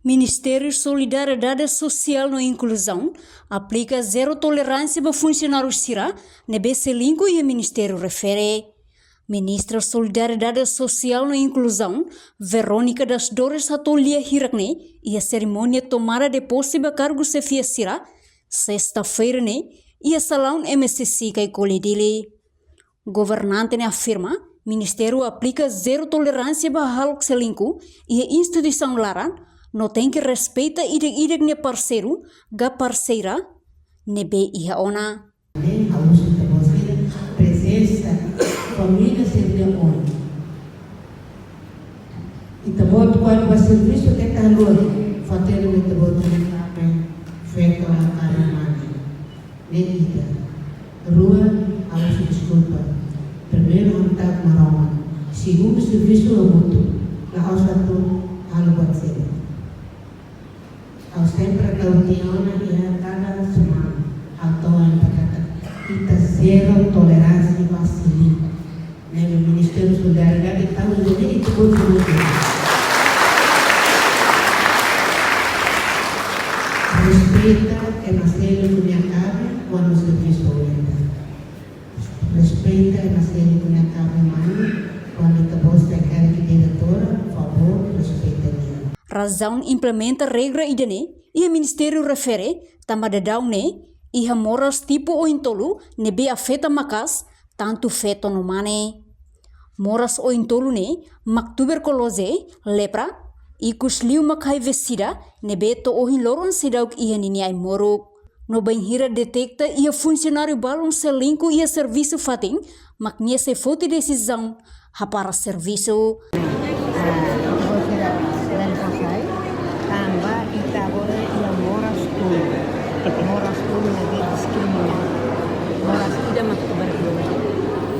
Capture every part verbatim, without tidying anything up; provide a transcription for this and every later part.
Ministériu Solidariedade Sosiál no Inkluzaun aplika zero toleránsia ba funsionáriu sira ne'ebé selingkuh iha ministériu refere. Ministra Solidariedade Sosiál no Inkluzaun, Verónica das Dores, hato'o lia hirak ne'e iha serimónia tomada de posse ba kargu xefia sira, sesta-feira ne'e, iha salaun M S C Caicoli, Dili. Governante ne'e afirma, ministériu aplika zero toleránsia ba hahalok selingkuh iha instituisaun laran, no tenke respeita ida-idak nia parseiru ka parseira ne'ebé iha ona. Ne'e, ha'u husu ita-boot sira, prezensa família sira-nia oin. Ita-boot kuandu bá servisu keta haluha, fó hatene ba ita-boot nia kaben, feto ka mane. Ne'e ida. Rua, ha'u husu deskulpa. Primeiru, hamta'uk Maromak. Segundu, servisu hamutuk. La'ós atu halo buat seluk. Ha'u sempre hato'o tiha ona iha kada semana. Ha'u hato'o ona katak ita zero toleránsia ba selingkuh. Ne'ebé Ministériu Solidariedade tau ida-ne'e ita-boot sira. Respeita ema seluk nia kaben kuandu servisu ho ita. Respeita ema seluk nia kaben mane, kuandu ita-boot sira karik diretora, favór, respeita nia. Razaun implementa regra ida-ne'e iha ministériu refere, tanba daudaun ne'e iha moras tipu oin-tolu ne'ebé afeta maka'as, tantu feto no mane. Moras oin-tolu ne'e mak tuberkuloze, lepra, ikus liu mak HIV-SIDA, ne'ebé to'o ohin loron seidauk iha ninia ai-moruk. No bainhira detekta iha funsionáriu balun selingkuh iha servisu fatin, mak nia sei foti desizaun hapara servisu. Ah, ita-boot sira bele fó sai, tanba ita agora iha moras tolu. Moras tolu ne'ebé diskrimina. Moras ida mak tuberkuloze,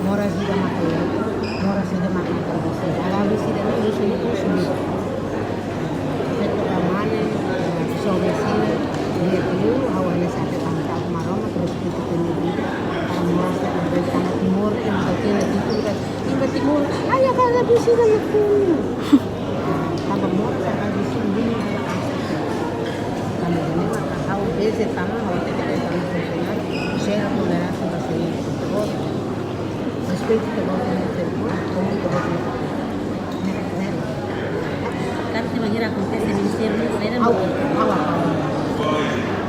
moras ida mak lepra, moras ida mak HIV-SIDA. Agora HIV-SIDA ne'e, HIV-SIDA ne'e, feto ka mane, eh, jovem sira, ne'e tuir, ha'u hanesan atu hamta'uk Maromak, respeita ita-nia vida, para mostra, para ver, tanba Timor, tanba Timor, tanba Timor, ai, agora HIV-SIDA ne'e tuir. Tanba moras, agora HIV-SIDA ne'e, agora asa. Tanba ne'e, maka ha'u bele tama, ha'u tenke tama, zero toleránsia ba selingkuh. Respeita ita-boot nia selingkuh, komu ita-boot nia. Karik bainhira akontese, ministériu ne'e, saida? Ha'u, ha'u hakarak.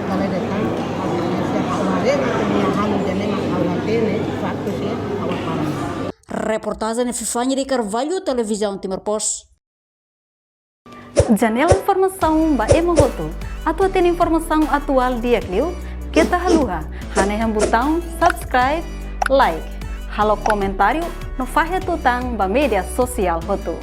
Kalau datang, ha'u hakarak, ha'u haree, nia halo ida-ne'e mak ha'u hatene, faktu sira, ha'u hakarak. Reportajen Epifania de Carvalho, Televizaun Timor Post. Janela informasaun ba ema hotu. Atu hatene informasaun atuál di'ak liu, keta haluha hanehan butaun subscribe, like, halo komentáriu no fahe tutan ba média sosiál hotu.